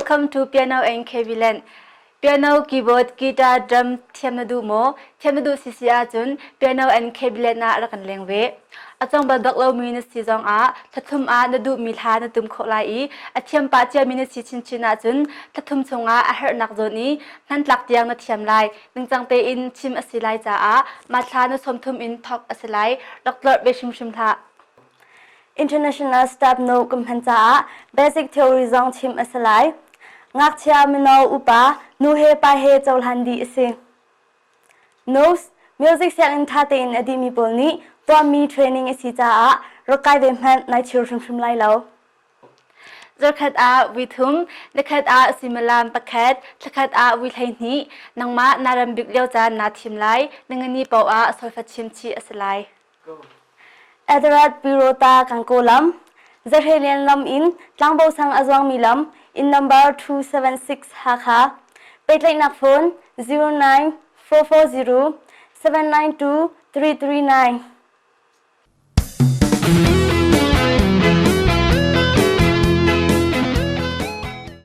Welcome to Piano and KV Land. Piano, keyboard, guitar, drum thiam na duh maw? Thiam na duh sisi ahcun piano and KB Land ah rak kan leng ve. A cong bal bak lomi na si zong ah thlathum ah na duhmi hla na tum khawh lai i a thiam pah ciami na si chinchin ahcun thlathum chungah a herhnak zawn i hmantlak tiang na thiam lai. Ningcang tein chim a si lai caah mah thla na sawmthum in thawk a si lai. Rak tlorh ve hrimhrim hlah. International Staff Note kan hman caah basic theory zong chim a si lai. Ngakchia, mino, upa, nu he pa he cohlan dih a si. Notes, Music sianginn ṭha tein a dihmi pawl nih tuahmi training a si caah rak kai ve hmanh nai chir hrimhrim lai lo. Zarkhat ah vui thum, nikhat ah suimilam pakhat, thlakhat ah vui 12, nangmah naa rem bik lio caan naa thim lai, ningani paoh ah solfa chim chih a si lai. Adarat Pirota Kankaw lam, Zahrelian lam in Tlangbo sang a zuangmi lam, inn number 276 Hakha. Pehtlaihnak phone 09440 792 339.